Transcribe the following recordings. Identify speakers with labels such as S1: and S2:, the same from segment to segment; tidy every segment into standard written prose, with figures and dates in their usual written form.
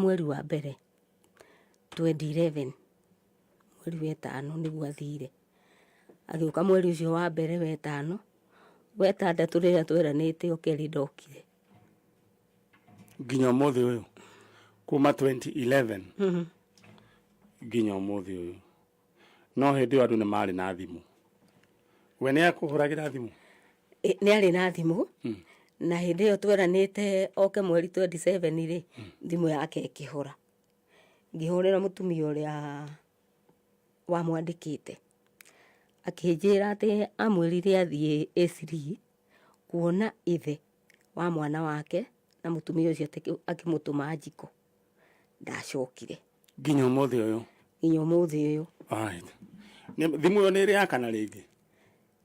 S1: Mweri wa mbere 2011, mweri wa ĩtano nĩguo athire. Agĩũka mweri ũcio wa mbere wa ĩtano, wa ĩtandatũ rĩrĩa tweranĩte oke rĩ ndokire.
S2: Nginya ũmũthĩ ũyũ kuma 2011 nginya ũmũthĩ ũyũ. No hĩndĩ ĩyo andũ nĩ marĩ na thimũ. We nĩ akũhũragĩra thimũ?
S1: Nĩ arĩ na thimũ, na hĩndĩ ĩyo tweranĩte oke mweri 27 rĩ, thimũ yake ĩkĩhora. Ngĩhũrĩra mũtumia ũrĩa wamwandĩkĩte, akĩnjĩra atĩ amwĩrire athiĩ A3 kuona ithe wa mwana wake na mũtumia ũcio akĩmũtũma njiko, ndacokire.
S2: Nginya ũmũthĩ ũyũ?
S1: Nginya ũmũthĩ ũyũ.
S2: Alright. Thimũ ĩyo nĩ ĩrĩ yakana rĩngĩ?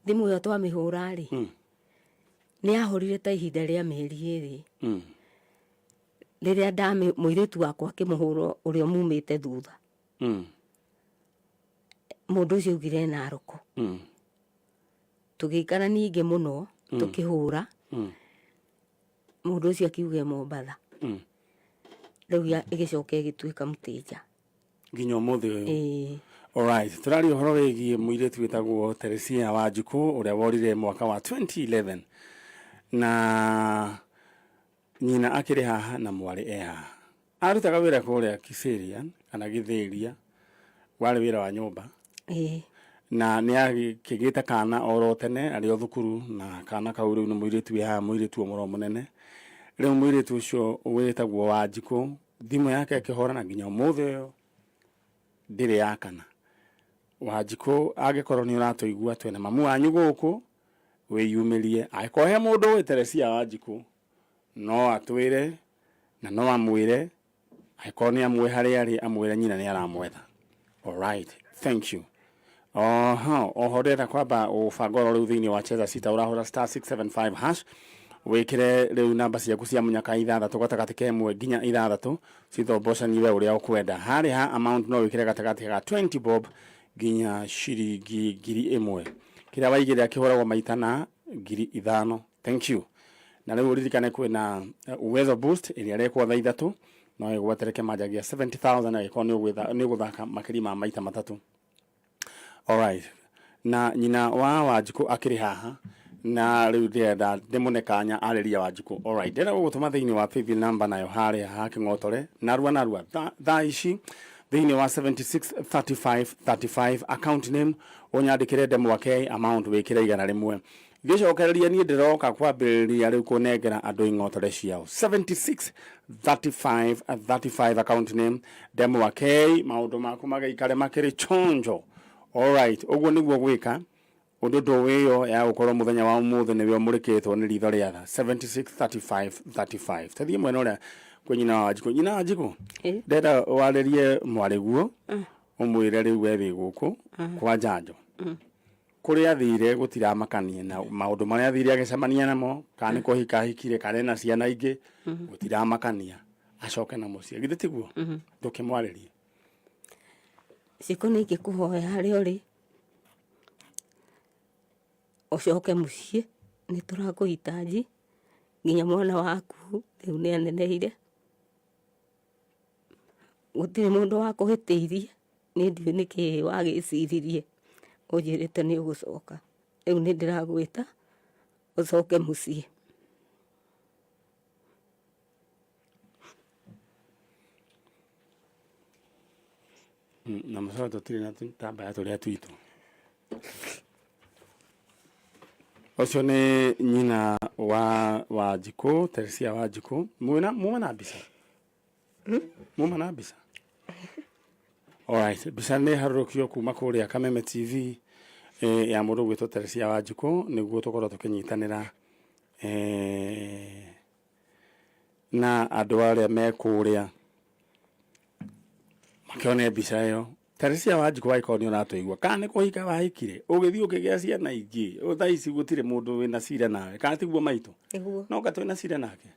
S1: Thimũ ĩyo twamĩhũra rĩ, nĩ yahũrire ta ihinda rĩa mĩeri 2. Rĩrĩa ndamĩ, mũirĩtu wakwa akĩmũhũra ũrĩa mumĩte thutha. Mũndũ ũcio augire Naroko. Tũgĩikara ningĩ mũno, tũkĩhũra. Mũndũ ũcio akiuga e Mombatha. Rĩu ĩgĩcoka ĩgĩtuĩka mũtĩnja.
S2: Nginya ũmũthĩ ũyũ.
S1: Ĩĩ.
S2: Alright, tũraria ũhoro wĩgiĩ mũirĩtu wĩtagwo Teresia Wanjikũ ũrĩa worire mwaka wa 2011 na nyina akĩrĩ haha na mwarĩ e haha. Arutaga wĩra kũrĩa Kiserian kana Gĩthĩria, warĩ wĩra wa nyũmba.
S1: Ĩĩ.
S2: Na nĩ akĩgĩte kana oro tene arĩ o thukuru, na kana kau rĩu nĩ mũirĩtu wĩ haha, mũirĩtu o mũnene. Rĩu mũirĩtu ũcio wĩtagwo Wanjikũ, thimũ yake ĩkĩhora na nginya ũmũthĩ ũyũ ndĩrĩ yakana. Wanjikũ, angĩkorwo nĩ ũratũigua, twĩna mamu wanyu gũkũ, wĩyumĩrie. Angĩkorwo he mũndũ ũĩ Teresia Wanjikũ, no atwĩre na no amwĩre, angĩkorwo nĩ amũĩ harĩa arĩ, amwĩre nyina nĩ aramwetha. Alright, thank you. Oho, oho ndĩrenda kwamba ũbanga oro rĩu thĩinĩ wa Cheza Sita, ũrahũra star 675 hash, wĩkĩre rĩu namba ciaku cia mũnyaka ithathatũ gatagatĩ ka ĩmwe nginya ithathatũ, cithombocanie we ũrĩa ũkwenda. Harĩa ha amount no wĩkĩre gatagatĩ ga 20 bob nginya ciringi 1000. Kĩrĩa waigĩrĩra kĩhũragwo maita na 5000. Thank you. Na rĩu ũririkane kwĩna Uwezo Boost ĩrĩa ĩrekwo thaa 3, no ĩgwetere kĩmanja gĩa 70,000 angĩkorwo nĩ ũgũthaka makĩria ma maita matatũ. Alright. Na nyina wa Wanjikũ akĩrĩ haha na rĩu ndĩrenda ndĩmũne kanya arĩria Wanjikũ. Alright. Ndĩrenda gũgũtũma thĩinĩ wa paybill number nayo harĩa ha Kĩng'otore narua narua thaa ici thĩinĩ wa 76 35 35 account name ũnyandĩkĩre ndemwa K, amount wĩkĩre 100. Ngĩcokereria niĩ ndĩroka kwambĩrĩria rĩu kũnengera andũ ing'otore ciao. 76 35 35 account name ndemwa K, maũndũ maku magĩikare makĩrĩ chonjo. Alright, ũguo nĩguo gwĩka ũndũ ndũĩ ĩyo ya gũkorwo mũthenya wa ũmũthĩ nĩwe ũmũrĩkĩtwo nĩ ritho rĩa tha. 76 35 35. Tũthiĩ mwena ũrĩa kwĩ nyina wa Wanjikũ. Nyina wa Wanjikũ, ndĩrenda warĩrie mwarĩguo ũmwĩre rĩu we wĩ gũkũ kwa njanjo. Kũrĩa athire gũtiramakania na maũndũ marĩa athire agĩcemania namo, kana nĩ kũhika ahikire, kana ena ciana ingĩ, gũtiramakania, acoke na mũciĩ. Githĩ tiguo? Ndũkĩmwarĩrie.
S1: Cikũ nĩ ingĩkũhoya harĩa ũrĩ, ũcoke mũciĩ, nĩ tũrakũhitaji, nginya mwana waku rĩu nĩ aneneire. Gũtirĩ mũndũ wakũhĩtĩirie, niĩ ndiũĩ nĩkĩ wagĩciririe ũnjĩrĩte nĩ ũgũcoka. Rĩu nĩ ndĩragwĩta ũcoke mũciĩ.
S2: Na mũcoro tũtirĩ na tũtambaya tũrĩa twitũ. Ũcio nĩ nyina wa Wanjikũ, Teresia Wanjikũ. Mwĩna muma na mbica? Muma na mbica? Alright, mbica nĩ harũrũkio kuma kũrĩa Kameme TV ya mũndũ ũgwĩtwo Teresia Wanjikũ nĩguo tũkorwo tũkĩnyitanĩra na andũ arĩa me kũrĩa makĩone mbica ĩyo. Teresia Wanjikũ angĩkorwo nĩ ũratũigua, kana nĩ kũhika wahikire ũgĩthiĩ ũkĩgĩa ciana ingĩ, thaa ici gũtirĩ mũndũ wĩna cira nawe, kana tiguo maitũ?
S1: Nĩguo.
S2: No anga twĩna cira nake?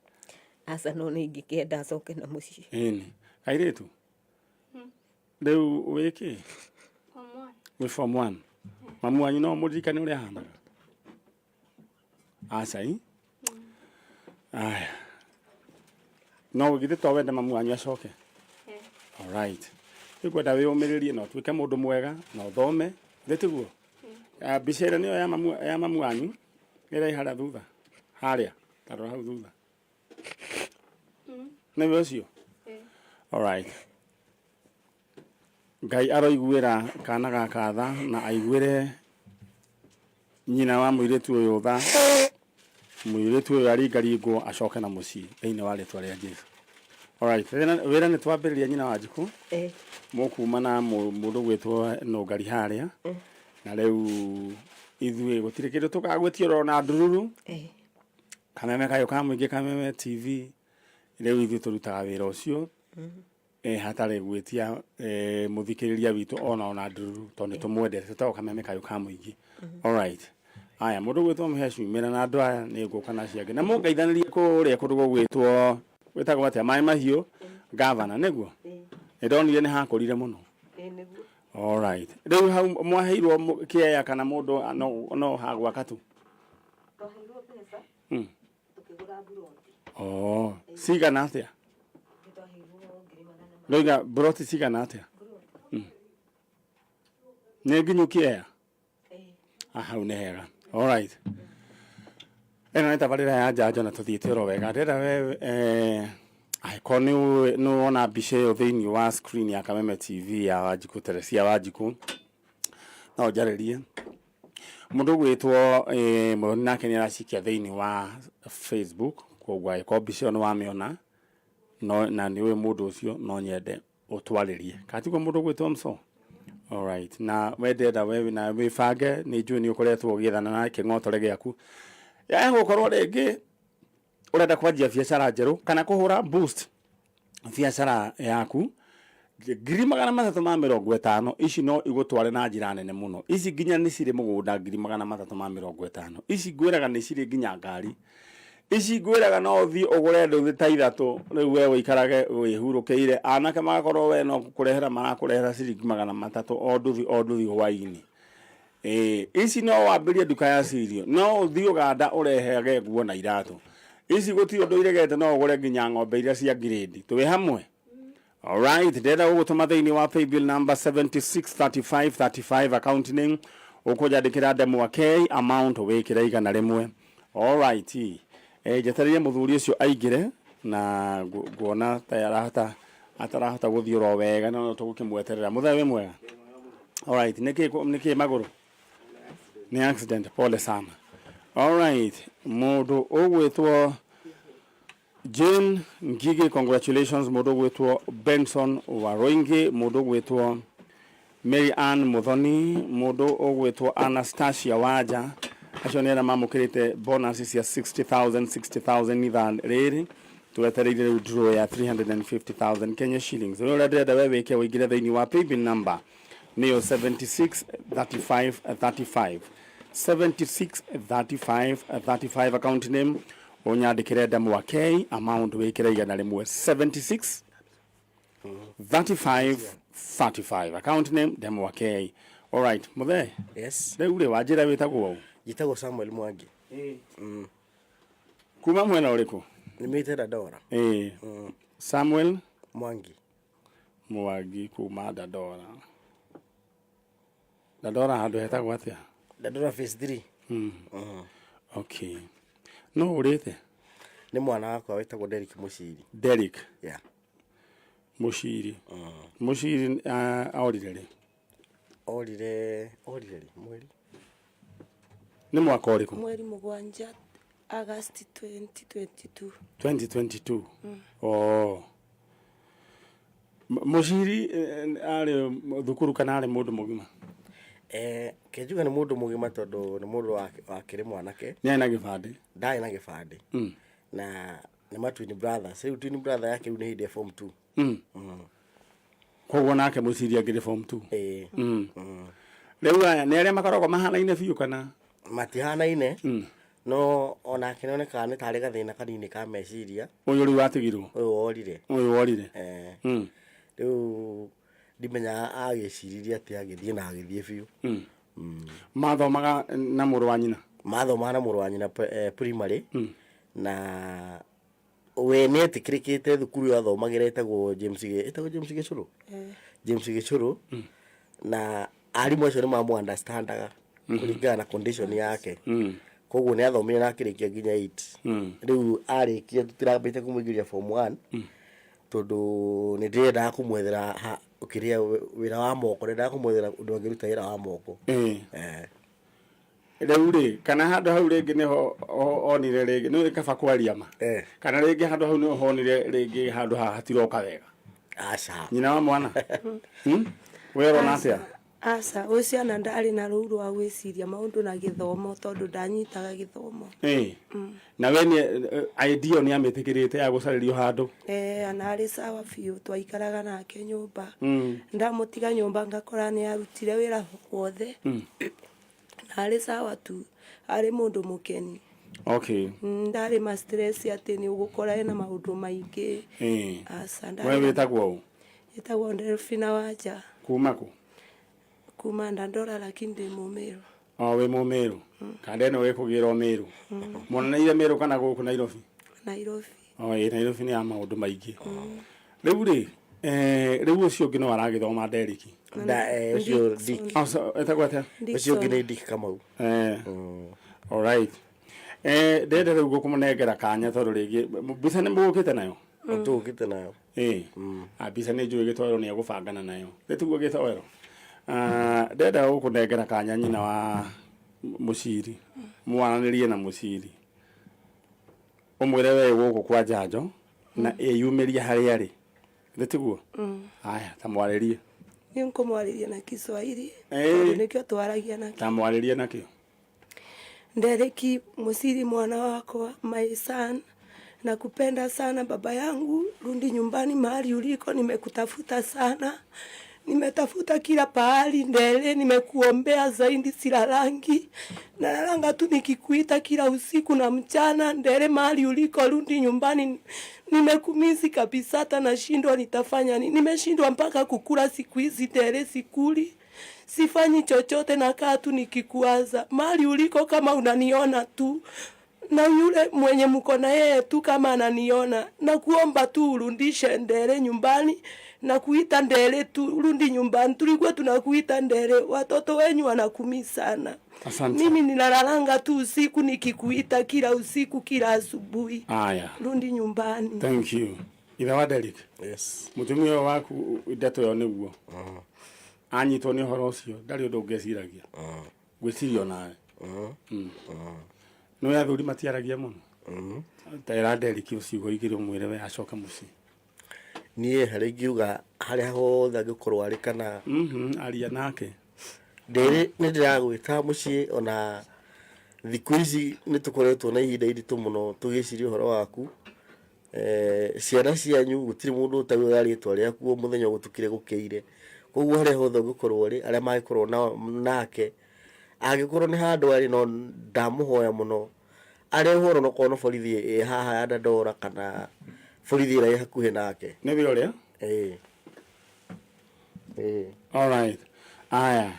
S1: Aca, no nĩ ingĩkĩenda acoke na mũciĩ.
S2: Ĩni. Kairĩtu, rĩu wĩ kĩ?
S3: Form one.
S2: Wĩ form 1. Mamu wanyu no mũririkane ũrĩa ahanaga? Aca i. Aya. No githĩ to wende mamu wanyu acoke? Alright. Rĩu ngwenda wĩyũmĩrĩrie na ũtuĩke mũndũ mwega na ũthome. Githĩ tiguo? Ah, mbica ĩrĩa nĩyo ya mamu, ya mamu wanyu ĩrĩa ĩ harĩa thutha harĩa ta rora hau thutha nĩwe ũcio alright Ngai aroiguĩra kana gaka tha na aiguĩre nyina wa mũirĩtu ũyũ tha mũirĩtu ũyũ aringaringwo acoke na mũciĩ thĩinĩ wa rĩtwa rĩa Jesu. Alright, wĩra nĩ twambĩrĩria nyina wa Njikũ
S1: Eh.
S2: mũkuma na mũndũ gwĩtwo nũngari harĩa na rĩu ithuĩ gũtirĩ kĩndũ tũkagwĩtia ũrona ndururu
S1: Eh.
S2: Kameme kayũ ka mũingĩ Kameme TV rĩu ithuĩ tũrutaga wĩra ũcio eh, hatarĩ gwĩtia eh, mũthikĩrĩria witũ ona ona ndururu tondũ nĩ tũmwendete tũtagwo Kameme kayũ ka mũingĩ. Alright. Aya mũndũ gwĩtwo Mũhecu mĩra na andũ aya nĩ ngũka na acio angĩ na mũngeithanĩrie kũrĩa kũndũ gũgwĩtwo gwĩtagwo atĩa maĩ mahiũ gavana nĩguo nĩ ndonire nĩ hakũrire mũno.
S1: Ĩĩ nĩguo.
S2: Alright. Rĩu hau mwaheirwo kĩea kana mũndũ no, no hagwaka tu?
S1: Twaheirwo mbeca tũkĩgũra mburoti.
S2: Oh, cigana atĩa?
S1: Nĩ twaheirwo ngiri magana ma
S2: Ndoiga mburoti cigana atĩa?
S1: mburoti.
S2: Nĩ nginyu kĩea?
S1: Ĩĩ.
S2: Ah, hau nĩ hega. Alright. Ĩno nĩ tabarĩra ya njanjo na tũthiĩte oro wega. Ndĩrenda we eh, angĩkorwo nĩ nĩ wona mbica ĩyo thĩinĩ wa screen ya Kameme TV ya Wanjikũ Teresia Wanjikũ no ũnjarĩrie mũndũ ũgwĩtwo eh, Mũthoni nake nĩ aracikia thĩinĩ wa Facebook koguo angĩkorwo mbica ĩyo nĩ wamĩona no, na nĩ ũĩ mũndũ ũcio no nyende ũtwarĩrie kana tiguo mũndũ ũgwĩtwo Mso? Alright. Na we ndĩrenda we na wĩbange nĩ njũĩ nĩ ũkoretwo ũgĩethana na kĩng'otore gĩaku ya gũkorwo rĩngĩ ũrenda kwanjia biacara njerũ kana kũhũra boost biacara yaku 350,000 ici no igũtware na njĩra nene mũno ici nginya nĩ cirĩ mũgũnda 350,000 ici ngwĩraga nĩ cirĩ nginya ngari ici ngwĩraga no ũthiĩ ũgũre nduthi ta ithatũ rĩu we ũikarage wĩhurũkĩire anake magakorwo we no kũrehera marakũrehera ciringi 300 o nduthi o nduthi hwaĩ-inĩ Ĩĩ, ici no wambĩrie nduka ya cirio no ũthiĩ Ũganda ũrehage nguo na iratũ ici gũtirĩ ũndũ iregete no ũgũre nginya ng'ombe iria cia ngirĩndi twĩ hamwe Alright, ndĩrenda gũgũtũma thĩinĩ wa paybill number 763535 account name ũkũnjandĩkĩra ndemwa K amount wĩkĩre 100. Alright. Eh, njetereire mũthuri ũcio aingĩre na nguona ta arahota atarahota gũthiĩ oro wega no no tũgũkĩmweterera. Mũthee wĩ mwega? Alright, nĩkĩ nĩkĩ magũrũ? Nĩ accident, pole sana. Alright, mũndũ ũgwĩtwo Jane Ngigi, congratulations mũndũ ũgwĩtwo Benson Waroingi, mũndũ ũgwĩtwo Mary Ann Muthoni, mũndũ ũgwĩtwo Anastasia Wanja, acio nĩ arĩa mamũkĩrĩte bonus cia 60,000 60,000 ithaa rĩrĩ twetereire rĩu draw ya 350,000 Kenya shillings. Rĩu ũrĩa ndĩrenda we wĩke ũingĩre thĩinĩ wa paybill number nĩyo 76 35 35 76 35 35 account name ũnyandĩkĩre ndemwa K amount wĩkĩre 100 76 35 35 account name ndemwa K alright mũthee
S3: Yes.
S2: rĩu rĩ wanjĩra wĩtagwo ũ
S3: Njĩtagwo Samuel Mwangi.
S2: kuma mwena ũrĩkũ
S3: Nyumĩte Dandora.
S2: ĩĩ Samuel
S3: Mwangi.
S2: Mwangi kuma Dandora Dandora handũ hetagwo atĩa
S3: Dandora phase 3.
S2: Okay no ũrĩte
S3: Nĩ mwana wakwa wĩtagwo Derrick Mũciri.
S2: Derrick
S3: Yeah.
S2: Mũciri Mũciri orire rĩ
S3: Orire orire rĩ mweri
S2: nĩ mwaka ũrĩkũ
S4: Mweri 7 August 2022.
S2: 2022 oh Mũciri arĩ thukuru kana arĩ mũndũ mũgima
S3: Eh, kenjuga nĩ mũndũ mũgima tondũ nĩ mũndũ wakĩrĩ mwanake
S2: nĩ arĩ na gĩbandĩ
S3: ndarĩ na gĩbandĩ na nĩ ma twin brothers rĩu twin brother yake rĩu nĩ hĩndĩ ya form 2
S2: koguo nake Mũciri angĩrĩ form 2
S3: ĩĩ
S2: rĩu aya nĩ arĩa makoragwo mahanaine biũ kana
S3: matihanaine no onake nĩonekaga nĩ tarĩ gathĩna kanini ka meciria
S2: ũyũ rĩu watigirwo
S3: ũyũ worire
S2: ũyũ worire
S3: Eh, rĩu ndimenyaga agĩciririe atĩ agĩthiĩ na agĩthiĩ biũ
S2: mathomaga na mũrũ wa nyina
S3: mathomaga na mũrũ wa nyina primary na We nĩ etĩkĩrĩkĩte thukuru ĩyo athomagĩra ĩtagwo James ĩtagwo James Gĩcũrũ. James Gĩcũrũ, na arimũ acio nĩ mamũ understandaga kũringana na condition yake. Koguo nĩ athomire na akĩrĩkia nginya 8. Rĩu arĩkia tũtirambĩte kũmũingĩria form 1 tondũ nĩ ndĩrendaga kũmwethera kĩrĩa wĩra wa moko, ndendaga kũmwethera ũndũ angĩruta wĩra wa moko.
S2: Rĩu rĩ, kana handũ hau rĩngĩ nĩho onire rĩngĩ nĩ kaba kwaria ma? Kana rĩngĩ handũ hau nĩho honire rĩngĩ handũ haha hatiroka wega?
S3: Aca.
S2: Nyina wa mwana? We ũrona atĩa?
S4: Aca, ũcio ona ndarĩ na rũu rwa gwĩciria maũndũ na gĩthomo tondũ ndanyitaga gĩthomo.
S2: Na we nĩ idea ĩyo nĩ amĩtĩkĩrĩte ya gũcarĩrio handũ?
S4: Ona arĩ sawa biũ, twaikaraga nake nyũmba. Ndamũtiga nyũmba ngakora nĩ arutire wĩra wothe. Na arĩ sawa tu, arĩ mũndũ mũkeni. Ndarĩ ma stress atĩ nĩ ũgũkora ena maũndũ maingĩ. Aca, ndarĩ.
S2: We wĩtagwo ũ?
S4: Njĩtagwo Delphina Wanja.
S2: Kuma kũ?
S4: Kuma Dandora lakini ndĩ Mũmĩrũ.
S2: O wĩ Mũmĩrũ. Kanda ĩno ĩkũgĩra o Mĩrũ. Mwonereire Mĩrũ kana gũkũ Nairobi?
S4: Nairobi.
S2: O ĩ Nairobi nĩ ya maũndũ maingĩ. Rĩu rĩ, rĩu ũcio ũngĩ no aragĩthoma Derrick.
S3: Da, ũcio Dick.
S2: Oh, so, etagwo atĩa?
S3: Ũcio ũngĩ nĩ Dick Kamau.
S2: All right. Ndĩrenda rĩu gũkũmũnengera kanya tondũ rĩngĩ mbica nĩ mũgũkĩte nayo?
S3: Tũgũkĩte nayo.
S2: Mbica nĩ njũĩ gĩtoero nĩ egũbangana nayo. Nĩ tiguo gĩtoero? Ndĩrenda gũkũnengera kanya nyina wa Mũciri. Mwaranĩrie na Mũciri. Ũmwĩre we gũkũ kwa njanjo na ĩyumĩrie harĩa arĩ. Nĩ tiguo? Haya, ta mwarĩrie.
S4: Nĩ ngũmwarĩria na Kiswahili. Tondũ nĩkĩo twaragia nakĩo.
S2: Ta mwarĩrie nakĩo.
S4: Dereki Musiri mwana wakwa, my son, nakupenda sana baba yangu, rudi nyumbani mahali uliko, nimekutafuta sana. Nimetafuta kila pahali Ndele, nimekuombea zaidi silalangi. Nalalanga tu nikikuita kila usiku na mchana, Ndele mahali uliko, rudi nyumbani. Nimekumisi kabisa, hata nashindwa nitafanya nini. Nimeshindwa mpaka kukula siku hizi Ndele, sikuli. Sifanyi chochote, nakaa tu nikikuwaza. Mahali uliko kama unaniona tu. Na yule mwenye mko na yeye tu kama ananiona, na kuomba tu urudishe Ndele nyumbani, na kuita Ndele tu rudi nyumbani. Tulikuwa tunakuita Ndele, watoto wenyu wanakumii sana.
S2: Asante.
S4: Mimi ninalalanga tu usiku nikikuita kila usiku kila asubuhi.
S2: Haya.
S4: Rudi nyumbani.
S2: Thank you. Ithe wa Derrick.
S3: Yes.
S2: Mutumia ũyũ waku ndeto ĩyo nĩguo. Anyitwo nĩ ũhoro ũcio ndarĩ ũndũ ũngĩciragia. Ngwĩciria onawe. Nĩ athuri matiaragia mũno. Ta ĩra Derrick ciugo igĩrĩ ũmwĩre we acoke mũciĩ.
S3: Niĩ harĩa ingiuga harĩa hothe angĩkorwo arĩ kana
S2: Aria nake.
S3: Ndĩrĩ nĩ ndĩragwĩta mũciĩ ona thikũ ici nĩ tũkoretwo na ihinda iritũ mũno tũgĩciria ũhoro waku. Ciana cianyu gũtirĩ mũndũ ũtaugaga rĩtwa rĩaku o mũthenya ũgũtukire gũkĩire. Koguo harĩa hothe ũngĩkorwo ũrĩ, arĩa mangĩkorwo nake, angĩkorwo nĩ handũ arĩ no ndamũhoya mũno arehwo ona okorwo no borithi ĩ haha ya Dandora kana borithi ĩrĩa ĩ hakuhĩ nake.
S2: Nĩ wĩra ũrĩa? All right. Aya.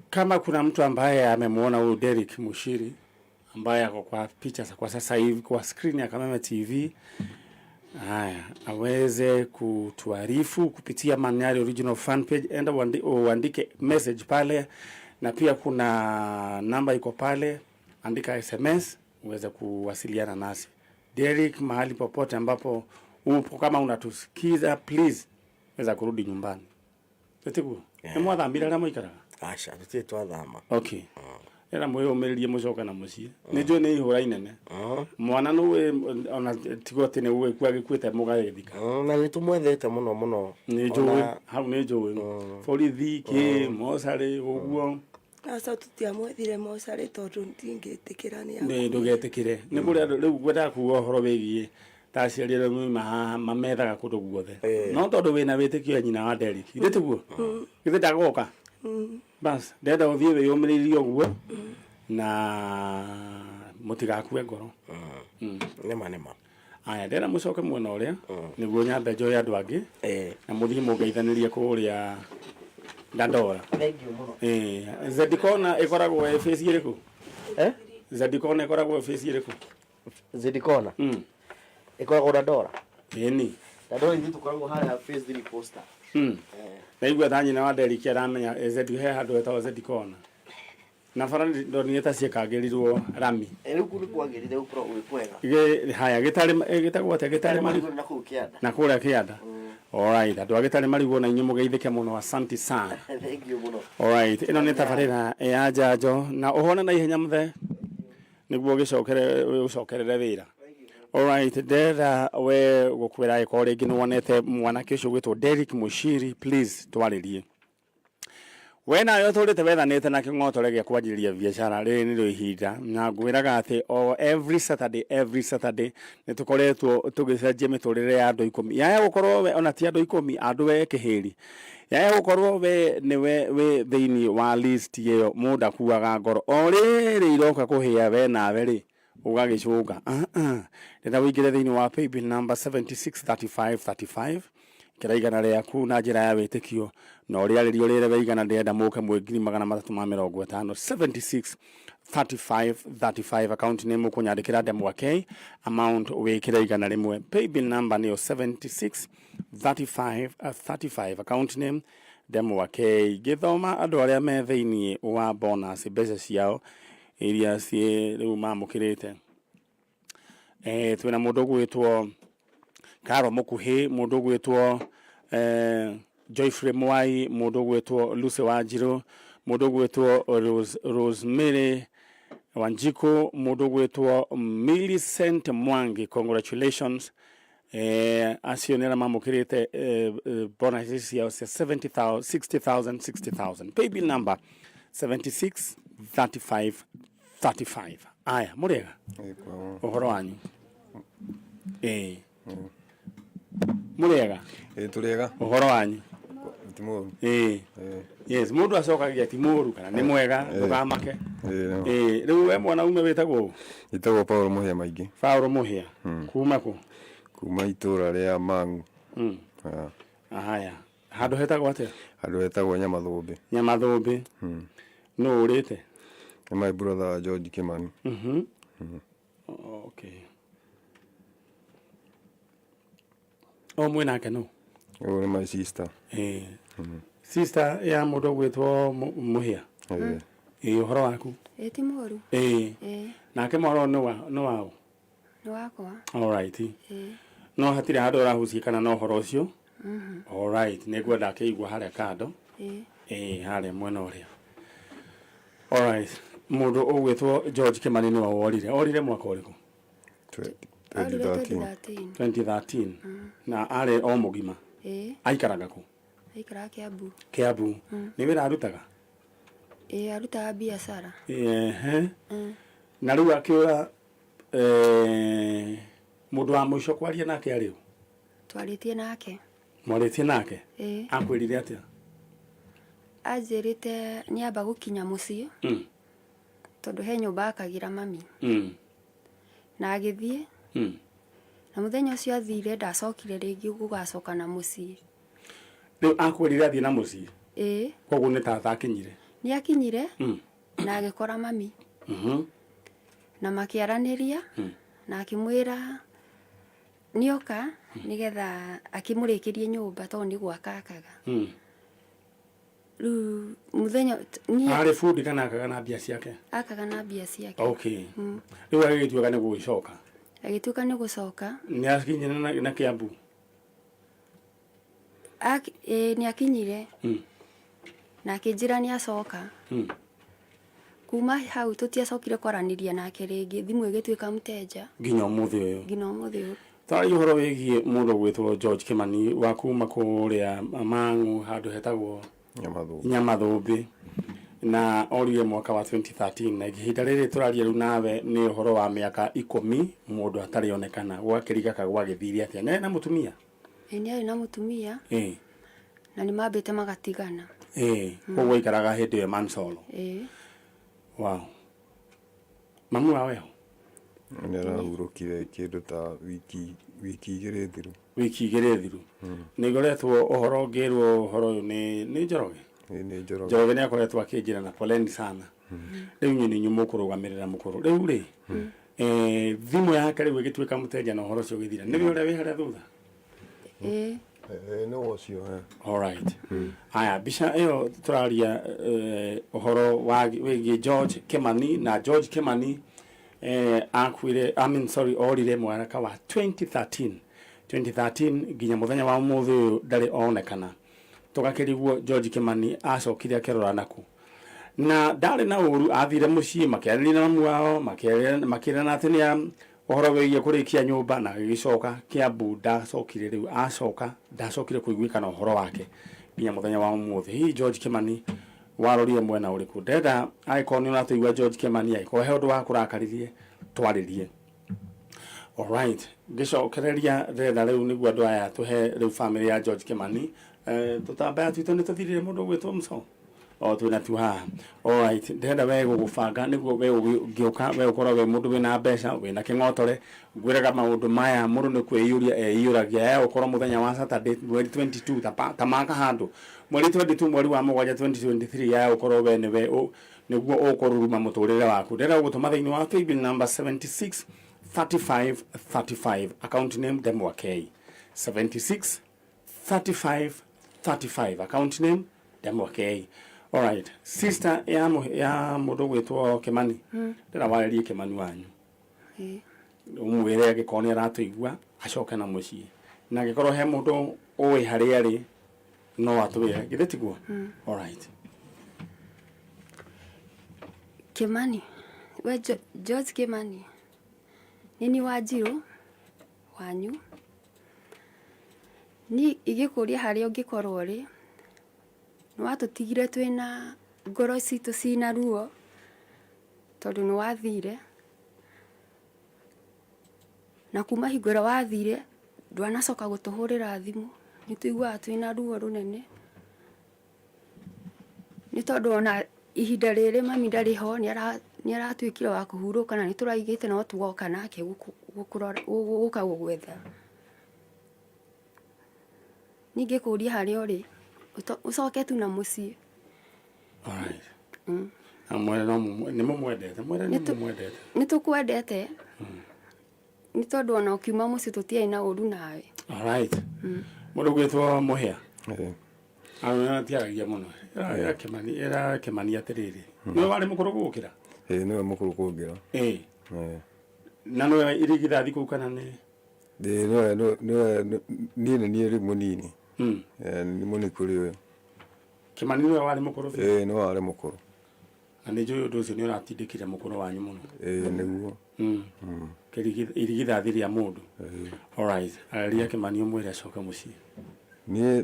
S2: Kama kuna mtu ambaye amemuona huyu Derrick Muchiri ambaye ako kwa picha kwa sasa hivi kwa screen ya Kameme TV, haya, aweze kutuarifu kupitia Manyari Original fan page. Enda uandike message pale, na pia kuna namba iko pale, andika SMS uweze kuwasiliana nasi. Derrick, mahali popote ambapo upo, kama unatusikiza, please weza kurudi nyumbani. Tetigu? Nĩ mwathamire arĩa mũikaraga?
S3: Aca, tũtirĩ twathama.
S2: Okay. Era mwĩyũmĩrĩrie mũcoke na mũciĩ. Nĩ njũĩ nĩ ihũra inene. Mwana nĩ ũĩ, ona tigo atĩ nĩ ũĩ kua gĩkuĩte mũgagĩthika.
S3: Na nĩ tũmwethete mũno mũno.
S2: Nĩ njũĩ, hau nĩ njũĩ. Borithi, kĩ, mocarĩ, ũguo.
S4: Aca, tũtiamwethire mocarĩ tondũ ndingĩtĩkĩra nĩ
S2: Nĩ ndũgetĩkĩre. Nĩ kũrĩ andũ rĩu ngwendaga kuga ũhoro wĩgiĩ ta aciari arĩa mauma haha mamethaga kũndũ guothe. No tondũ wĩna wĩtĩkio ya nyina wa Derrick, githĩ tiguo? Githĩ ndagoka? Bas, ndĩrenda ũthiĩ wĩyũmĩrĩirie ũguo na mũtigakue ngoro.
S3: Nĩma, nĩma.
S2: Aya, ndĩrenda mũcoke mwena ũrĩa nĩguo nyambe njoe andũ angĩ na mũthiĩ mũngeithanĩrie kũrĩa Dandora.
S3: Thank you mũno.
S2: Zedikona ĩkoragwo ĩ face ĩrĩkũ? Zedikona ĩkoragwo ĩ face ĩrĩkũ?
S3: Zedikona? Ĩkoragwo na Ndora.
S2: Ĩni.
S3: Na Ndora ithuĩ tũkoragwo harĩa phase 3 poster.
S2: Naigua ta nyina wa Derrick aramenya AZ he handũ hetagwo AZ corner. Na bara ndonire ta ciĩkangĩrirwo rami.
S3: Rĩu kũu nĩ kwagĩrire gũkorwo gwĩ kwega.
S2: Haya gĩtarĩ gĩtagwo atĩa gĩtarĩ
S3: marigũ na kũu kĩanda.
S2: Na kũrĩa kĩanda. Alright, andũ a gĩtarĩ marigũ na inyuĩ mũgeithĩke mũno, asanti sana.
S3: Thank you mũno.
S2: Alright, ĩno nĩ tabarĩra ya njanjo na ũhone na ihenya mũthee nĩguo ũgĩcokere ũcokerere wĩra. Alright, ndĩrenda we gũkwĩra angĩkorwo rĩngĩ nĩ wonete mwanake ũcio ũgwĩtwo Derrick Mushiri, please twarĩrie. We nawe ũtũrĩte wethanĩte na kĩng'otore gĩa kwanjĩrĩria biacara, rĩrĩ nĩrĩo ihinda. Na ngwĩraga atĩ o every Saturday, every Saturday nĩ tũkoretwo tũgĩcenjia mĩtũrĩre ya andũ ikũmi. Yaya gũkorwo we ona ti andũ ikũmi, andũ we kĩhĩri. Yaya gũkorwo we nĩwe wĩ thĩinĩ wa list ĩyo, mũndũ akuaga ngoro. O rĩrĩ iroka kũhĩa we nawe rĩ, ũgagĩcũnga. Ndĩrenda ũingĩre thĩinĩ wa paybill number 763535 ĩkĩra igana rĩaku na njĩra ya wĩtĩkio na ũrĩarĩrio rĩre we igana ndĩrenda mũke mwĩ 350,000 763535 account nĩ mũkũnyandĩkĩra Ndemwa K amount wĩkĩre igana rĩmwe paybill number nĩyo 763535 account name Ndemwa K ngĩthoma andũ arĩa me thĩinĩ wa bonus mbeca ciao iria ciĩ rĩu mamũkĩrĩte. Twĩna mũndũ ũgwĩtwo Karo Mũkuhĩ, mũndũ ũgwĩtwo Joyfrey Mwai, mũndũ ũgwĩtwo Lucy Wanjirũ, mũndũ ũgwĩtwo Rosemary Wanjikũ, mũndũ ũgwĩtwo Millicent Mwangi, congratulations. Acio nĩ arĩa mamũkĩrĩte bonuses ciao cia 70,000, 60,000, 60,000. Paybill number 76 35 35. Aya, mũrĩega? Ũhoro wanyu? Ĩĩ. Mũrĩega?
S5: Ĩĩ tũrĩega.
S2: Ũhoro wanyu?
S5: Ti mũru.
S2: Ĩĩ. Yes, mũndũ acokagia ti mũru kana nĩ mwega, ndũkamake. Ĩĩ, rĩu we mwanaume wĩtagwo ũ?
S5: Njĩtagwo Paul Mũhĩa Maingĩ.
S2: Paul Mũhĩa. Kuma kũ?
S5: Kuma itũra rĩa Mang'u.
S2: Haya. Handũ hetagwo atĩa?
S5: Handũ hetagwo Nyamathũmbĩ.
S2: Nyamathũmbĩ. Nũ ũrĩte?
S5: Nĩ my brother George Kimani.
S2: Okay. O mwĩ nake nũ?
S5: Ũyũ nĩ my sister.
S2: Sister ya mũndũ ũgwĩtwo Mũhĩa. Ĩĩ, ũhoro waku?
S6: Ĩĩ ti mũru.
S2: Ĩĩ. Nake mwaro nĩ waũ?
S6: Nĩ wakwa.
S2: All right. No hatirĩ handũ ũrahuciĩkana na ũhoro ũcio. All right, nĩ ngwenda akĩigua harĩa kando. Ĩĩ, harĩa mwena ũrĩa. All right. Mũndũ ũgwĩtwo George Kimani nĩwe worire. Orire mwaka ũrĩkũ?
S5: 2013.
S2: 2013. Na arĩ o mũgima. Aikaraga kũ?
S6: Aikaraga Kiambu.
S2: Kiambu. Nĩ wĩra arutaga?
S6: Ĩĩ, arutaga biacara.
S2: Ehe. Na rĩu akĩũra mũndũ wa mũico kwaria nake arĩ ũ?
S6: Twarĩtie nake.
S2: Mwarĩtie nake?
S6: Ĩĩ.
S2: Akwĩrire atĩa?
S6: Anjĩrĩte nĩamba gũkinya mũciĩ. Tondũ he nyũmba akagĩra mami. Na agĩthiĩ. Na mũthenya ũcio athire ndacokire rĩngĩ gũgacoka na mũciĩ.
S2: Rĩu akwĩrire athiĩ na mũciĩ?
S6: Ĩĩ.
S2: Koguo nĩ ta atakinyire?
S6: Nĩ akinyire na agĩkora mami. Na makĩaranĩria na akĩmwĩra nĩoka nĩgetha akĩmũrĩkĩrie nyũmba tondũ nĩ gwaka akaga. Rĩu mũthenya niĩ
S2: Arĩ bundi kana akaga na mbia ciake?
S6: Akaga na mbia ciake.
S2: Okay. Rĩu agĩgĩtuĩka nĩ gũgĩcoka?
S6: Agĩtuĩka nĩ gũcoka.
S2: Nĩ akinyire na Kiambu?
S6: Nĩ akinyire. Na akĩnjĩra nĩ acoka. Kuma hau tũtiacokire kwaranĩria nake rĩngĩ, thimũ ĩgĩtuĩka mteja.
S2: Nginya ũmũthĩ ũyũ.
S6: Nginya ũmũthĩ ũyũ.
S2: Twaragia ũhoro wĩgiĩ mũndũ ũgwĩtwo George Kimani wa kuma kũrĩa Mang'u handũ hetagwo Nyamathũmbĩ na orire mwaka wa 2013 na ihinda rĩrĩ tũraria rĩu nawe nĩ ũhoro wa mĩaka 10 mũndũ atarĩ onekana gwakĩriga ka gwagĩthire atĩa nĩ na mũtumia?
S6: Ĩĩ nĩ arĩ na mũtumia. Na nĩ mambĩte magatigana.
S2: Koguo aikaraga hĩndĩ ĩyo Mansolo. Wow. Mamu wawe ho?
S5: Nĩ arahurũkire kĩndũ ta wiki 2 thiru.
S2: Wiki 2 thiru. Nĩ ngoretwo ũhoro ngĩrwo ũhoro ũyũ nĩ Njoroge.
S5: Nĩ Njoroge.
S2: Njoroge nĩ akoretwo akĩnjĩra na poleni sana. Rĩu inyuĩ nĩ inyuĩ mũkũrũgamĩrĩra mũkũrũ. Rĩu rĩ, Thimũ yake rĩu ĩgĩtuĩka mũteja na ũhoro ũcio ũgĩthira. Nĩwe ũrĩa wĩ harĩa thutha?
S6: Ĩĩ.
S5: Nĩwe ũcio.
S2: Alright. Aya, mbica ĩyo tũraria ũhoro wa wĩgiĩ George Kimani, na George Kimani akuire, I mean, sorry, orire mwaka wa 2013 2013 nginya mũthenya wa ũmũthĩ ũyũ ndarĩ onekana. Tũgakĩrigwo George Kimani acokire akĩrora naku na ndarĩ na ũru, athire mũciĩ makĩaranĩria na mamu wao, makĩrana atĩ nĩ ũhoro wĩgiĩ kũrĩkia nyũmba, na agĩgĩcoka Kiambu. Ndacokire rĩu, acoka ndacokire kũiguĩkana ũhoro wake nginya mũthenya wa ũmũthĩ. Hihi George Kimani warorire mwena ũrĩkũ? Ndenda angĩkorwo nĩ ũratũigua George Kimani, angĩkorwo he ũndũ wa kũrakaririe, twarĩrie. Alright, ngĩcokereria ndĩrenda rĩu nĩguo andũ aya tũhe rĩu family ya George Kimani tũtambaya twitũ nĩ tũthirire mũndũ ũgwĩtwo Muso o twĩna tu haha. Alright, ndĩrenda we gũgũbanga nĩguo we ũngĩũka, we ũkorwo wĩ mũndũ wĩna mbeca, wĩna kĩng'otore. Ngwĩraga maũndũ maya mũndũ nĩ kwĩiyũria eiyũragia. Ya gũkorwo mũthenya wa Saturday mweri 22 ta maka handũ mweri 22 mweri wa mũgwanja 2023, ya gũkorwo we nĩwe nĩguo ũkũruruma mũtũrĩre waku. Ndĩrenda gũgũtũma thĩinĩ wa paybill number 76 35 35, account name Ndemwa K. 76 35 35, account name Ndemwa K. Alright, sister ya ya mũndũ gwĩtwo Kimani, ndĩra warĩrie Kimani wanyu, ũmwĩre angĩkorwo nĩ aratũigua acoke na mũciĩ, na angĩkorwo he mũndũ ũĩ harĩa arĩ no atwĩre, githĩ tiguo? Alright.
S6: Kimani, we George Kimani, nĩ Wanjirũ wanyu. Niĩ ingĩkũria harĩa ũngĩkorwo ũrĩ, nĩ watũtigire twĩna ngoro citũ ciĩna ruo, tondũ nĩ wathire. Na kuma hingo ĩrĩa wathire, ndwanacoka gũtũhũrĩra thimũ. Nĩ tũiguaga twĩna ruo rũnene. Nĩ tondũ ona ihinda rĩrĩ mami ndarĩ ho, nĩ aratuĩkire wa kũhurũka na nĩ tũraigĩte no tuoka nake gũka gũgwetha. Niĩ ingĩkũria harĩa ũrĩ, ũcoke tu na mũciĩ.
S2: Alright. Na mwere no nĩ mũmwendete, mwere nĩ mũmwendete.
S6: Nĩ tũkwendete. Nĩ tondũ ona ũkiuma mũciĩ tũtiarĩ na ũru nawe.
S2: Alright. Mũndũ gwĩtwo Mũhĩa. Tiaragia mũno. Ĩra Kimani, ĩra Kimani atĩrĩrĩ. Nĩwe warĩ mũkũrũ gũgũkĩra?
S5: Ĩĩ, nĩwe mũkũrũ kũngĩra.
S2: Ĩĩ. Na nĩwe irigithathi kũu kana nĩ?
S5: Ĩĩ, nĩwe nĩwe niĩ nĩ niĩ rĩu mũnini. Nĩ mũnini kũrĩ we.
S2: Kimani nĩwe warĩ mũkũrũ biũ?
S5: Ĩĩ, nĩwe warĩ mũkũrũ.
S2: Na nĩ njũĩ ũndũ ũcio nĩ ũratindĩkire mũkũrũ wanyu mũno.
S5: Ĩĩ, nĩguo.
S2: Irigithathi rĩa mũndũ. Alright, arĩria Kimani ũmwĩre acoke mũciĩ.
S5: Niĩ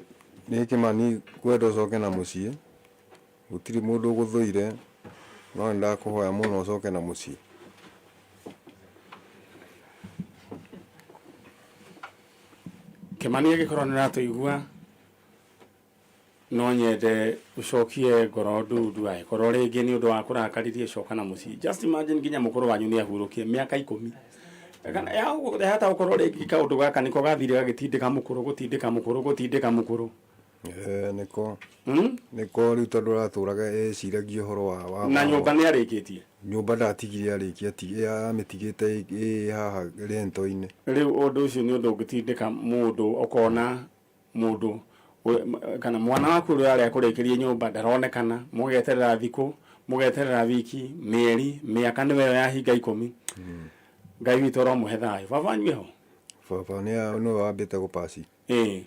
S5: niĩ Kimani ngwenda ũcoke na mũciĩ, gũtirĩ mũndũ ũgũthũire, no nĩ ndakũhoya mũno ũcoke na mũciĩ.
S2: Kimani angĩkorwo nĩ ũratũigua, no nyende ũcokie ngoro ndundu, angĩkorwo rĩngĩ nĩ ũndũ wa kũrakaririe, coka na mũciĩ. Just imagine nginya mũkũrũ wanyu nĩ ahurũkire mĩaka 10. Kana yahota gũkorwo rĩngĩ kaũndũ gaka nĩko gathire gagĩtindĩka mũkũrũ, gũtindĩka mũkũrũ, gũtindĩka mũkũrũ.
S5: Nĩko nĩko rĩu tondũ aratũraga eciragia ũhoro wa
S2: Na nyũmba nĩ arĩkĩtie?
S5: Nyũmba ndatigire arĩkia, amĩtigĩte ĩ haha rento-inĩ.
S2: Rĩu ũndũ ũcio nĩ ũndũ ũngĩtindĩka mũndũ, ũkona mũndũ kana mwana waku ũrĩa arĩa akũrĩkĩrie nyũmba ndaronekana, mũgeterera thikũ, mũgeterera wiki, mĩeri, mĩaka, nĩwe ĩyo yahinga 10. Ngai witũ aromũhe thayũ. Baba wanyu eho?
S5: Baba nĩwe wambĩte gũpaci.
S2: Ĩĩ,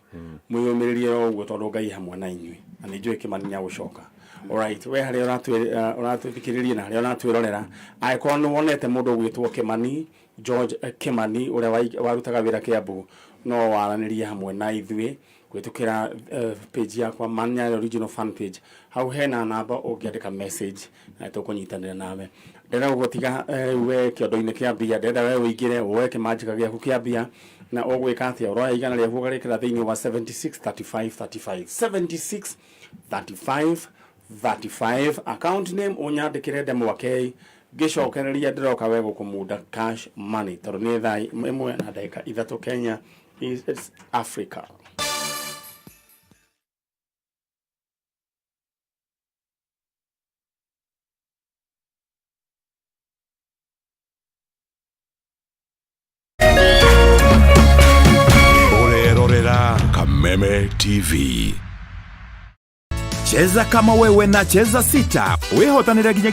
S2: mwĩyũmĩrĩrie o ũguo tondũ Ngai hamwe na inyuĩ, na nĩ njũĩ Kĩmani nĩ agũcoka. Alright, we harĩa ũratũthikĩrĩria na harĩa ũratwĩrorera, angĩkorwo nĩ wonete mũndũ ũgwĩtwo Kĩmani, George Kĩmani ũrĩa warutaga wĩra Kĩambu, no waranĩrie hamwe na ithuĩ kũhĩtũkĩra page yakwa Man Nyayo Original fan page. Hau hena namba ũngĩandĩka message na tũkũnyitanĩra nawe. Ndĩrenda gũgũtiga rĩu we kĩondo-inĩ kĩa mbia, ndĩrenda we ũingĩre woe kĩmanjĩka gĩaku kĩa mbia, na ũgwĩka atĩa? Ũroya 100 rĩaku ũkarĩkĩra thĩinĩ wa 76 35 35, 76 35 35, account name ũnyandĩkĩre Ndemwa K. Ngĩcokereria ndĩroka we gũkũmunda cash money, tondũ nĩ thaa 1:03 Kenya is Africa.
S7: Kameme TV. Cheza kama wewe na Cheza 6 wihotanire nginyagia